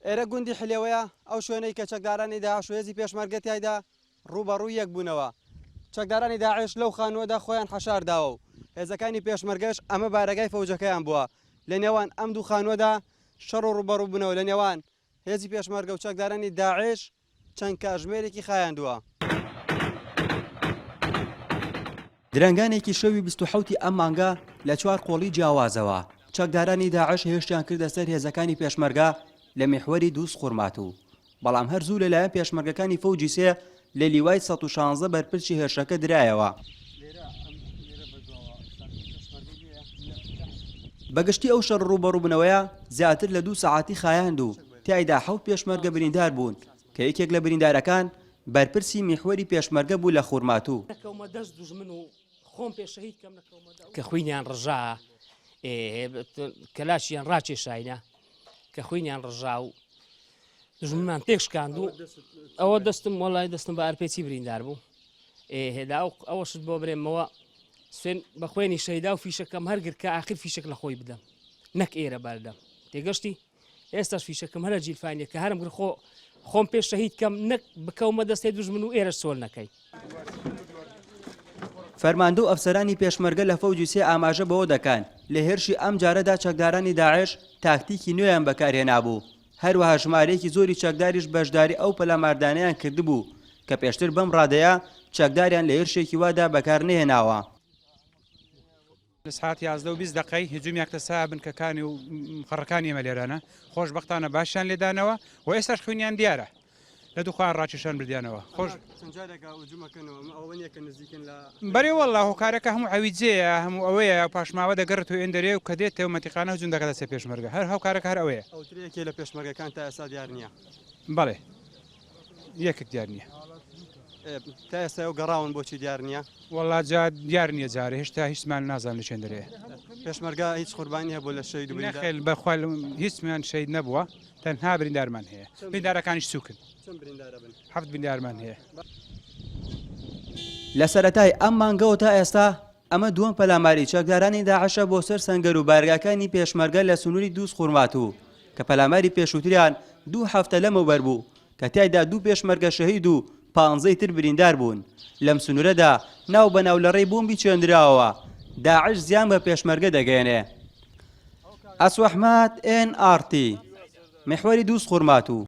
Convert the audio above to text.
ئێرە گوندی حلێوەیە، ئەو شوێنەی کە چەکدارانی داعش و هێزی پێشمەرگە تیایدا ڕووبەڕووی یەک بوونەوە. چەکدارانی داعش لەو خانووەدا خۆیان حەشار داوە و هێزەکانی پێشمەرگەش ئەمە بارەگای فەوجەکەیان بووە. لە نێوان ئەم دوو خانووەدا شەڕ و ڕووبەڕووبوونەوە لە نێوان هێزی پێشمەرگە و چەکدارانی داعش چەند کاژمێرێکی خایاندووە. درەنگانێکی شەوی 27 ی ئەم مانگە لە چوار قۆڵی جیاوازەوە چەکدارانی داعش هێرشیان کردە سەر هێزەکانی پێشمەرگە لە میحوەری دووزخورماتوو، بەڵام هەر زوو لەلایەن پێشمەرگەکانی فەوجی سێ لە لیوای 116 بەرپرچی هێرشەکە درایەوە. بەگشتی ئەو شەڕ ڕووبەڕووبوونەوەیە زیاتر لە دوو سەعاتی خایاند و تیایدا حەوت پێشمەرگە بریندار بوون کە یەکێک لە بریندارەکان بەرپرسی میحوەری پێشمەرگە بوو لە خورماتوو. کە خوینیان ڕژا کەلاشیان ڕاکێشاینە کە خوینیان ڕژا و دژمنمان تێکشکاند و ئەوە دەستم وەڵای دەستم بە ئەرپێچی بریندار بوو هێدا ئەوەشت بۆ برێمەوە سوێن بە خوێنی شەیدا و فیشەکەم هەرگر کە ئاخر فیشک لە خۆی بدەم نەک ئێرە بەردەم تێگەشتی ئێستاش فیشەکم هەرە جیلفانیە کە هەرم گر خۆ خۆم پێ شەهید کەم نەک بکەومە دەستێ دوژمن و ئێرە سۆل نەکەی. فەرماندە و ئەفسەرانی پێشمەرگە لە فەوجی سێ ئاماژە بەوە دەکەن، لە هێرشی ئەم جارەدا چەکدارانی داعش تاکتیکی نوێیان بەکارهێنابوو، هەروەها ژمارەیەکی زۆری چەکداریش بەشداری ئەو پەلاماردانەیان کردبوو کە پێشتر بەم ڕادەیە چەکداریان لە هێرشێکی وادا بەکارنەهێناوە. لە سەعات 11 و 20 دەقەی هجومیان کردە سەر بنکەکانی و مقەڕەکانی ئێمە لێرانە، خۆشبەختانە باشیان لێدانەوە و ئێستاش خوێنیان دیارە لە دوو خۆیان ڕاکێشان بردیانەوە. خۆش. چەند جارێکە هجومەکەنەوە ئەمە ئەوە نییە کە نزیکن لە. بەرێ وەڵا هۆکارەکە هەموو عەویجەیە هەموو ئەوەیە پاشماوە دەگەڕێتەوە ئێندەرێ و کە دێتەوە مەنتیقانە هجوم دەکاتە سەر پێشمەرگە هەر هۆکارەکە هەر ئەوەیە. ئەوترێ یەکێ لە پێشمەرگەکان تا ئێستا دیار نییە. بەڵێ. یەکێک دیار نییە. تا ئێستا ئەو گەڕاون بۆچی دیار نییە؟ وەڵا جا دیار نییە جارێ هێشتا هیچمان نازانم لە چێن دەرێ. پێشمەرگە هیچ قوربانی هەبوو لە شەهید و بریندار؟ نەخێر بەخوا هیچمان شەهید نەبووە تەنها بریندارمان هەیە بریندارەکانیش سووکن. چەند بریندارە بن؟ حەفت بریندارمان هەیە. لە سەرەتای ئەم مانگەوە تا ئێستا ئەمە دووەم پەلاماری چەکدارانی داعشە بۆ سەر سەنگەر و بارگاکانی پێشمەرگە لە سنووری دووزخورماتوو کە پەلاماری پێشووتریان دوو هەفتە لەمەوبەر بوو کە تیایدا دوو پێشمەرگە شەهید و پانزەی تر بریندار بوون لەم سنوورەدا ناو بە ناو لە ڕێی بۆمبی چێندراوەوە داعش زیان بە پێشمەرگە دەگەیەنێ. ئاسۆ ئەحمەد، ئێن ئاڕ تی، میحوەری دووزخورماتوو.